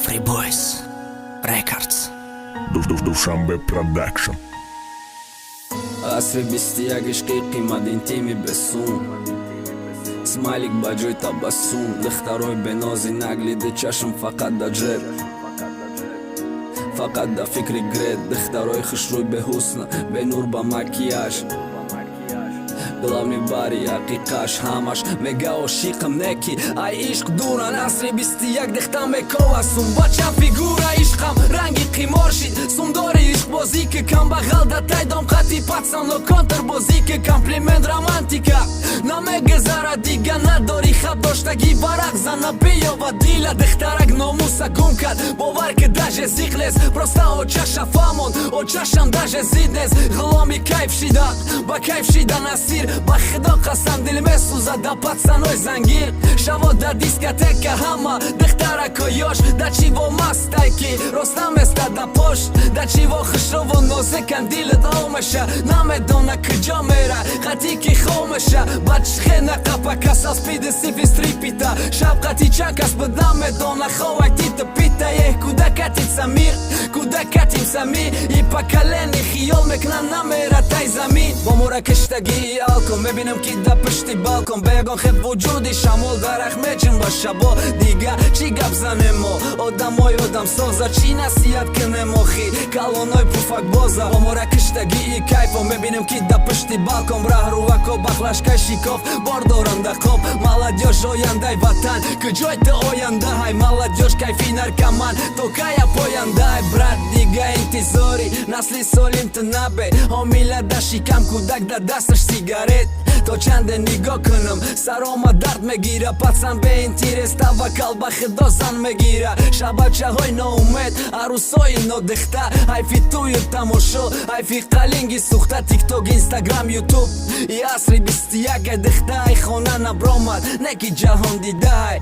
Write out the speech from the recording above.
Free Boys Records. Душанбе Production. Асри 21, ишқи қимат, интими бесум, смайлик ба ҷои табассум, духтарои бенози наглиди, чашм фақат да ҷеб, фақат да фикри гред, духтарои хушрӯй, беҳусна, бенур, ба макияж. Главный бари ҳақиқаш ҳамаш мега ошиқам, неки ай ишқ дуран. Асри 21, дихта мекова сум, бача фигура, ишқам ранги қимор шид, сумдори ишқбозӣ ки камбағал да тайдом қати пацано контрбозӣ ки комплимент, романтика намегузара, дига надори хаб доштагӣ, варақ зана биёва дила. Дихтарак номуса гум кард, бовар ки даже зиқ нест, просто очаша фаҳмон, очашам даже зид нест. Ғуломи кайф шида, ба кайф шида насир, ба худо қасам, дил месӯзад да пацаной зангир, шаво да дискотека, ҳама духтарако ёш, да чиво мастай, ки рост наместа да пош, да чиво хушруву нозикан, дилат омеша, намедона куҷо мера, қати ки хомеша, бачхе нақапа, касал, спиди, сифи, стрипита, шаб қати чанд кас буд, намедона, ховай тита пита. Ех, куда катится мир, куда катимся мы? И поколение хиёл мекунан, намера тай замин. Бо мора киштагии алком, мебинам, ки да пишти балкон ба ягон хеб вуҷуди шамол, дарахт меҷунба шабо. Дига чӣ гап занем мо, одамои одамсоза, чӣ насиҳат кунем охи калонои пуфакбоза? Бо мора киштагии кайфо, мебинем, ки да пишти балкон раҳрувако бахлашкай шикоф бор дорам да қоб. Молодёжь, ояндаи ватан, куҷой ту ояндаҳай? Молодёжь, кайфи наркоман то кая пояндаҳай? Брат, дига интизори насли солим ту набе, ҳомила да шикам, кӯдак да дасташ сигарет. То чанде нигоҳ кунам, сарома дард мегира, пацан беинтерес, таваккал ба худо, зан мегира, шабачаҳои ноумед, арӯсои нодихта, ҳайфи тӯю тамошо, ҳайфи қалинги сӯхта, Тикток, Инстаграм, Ютуб. И асри 21, дихта ай хона набромад, не ки ҷаҳон дидаай.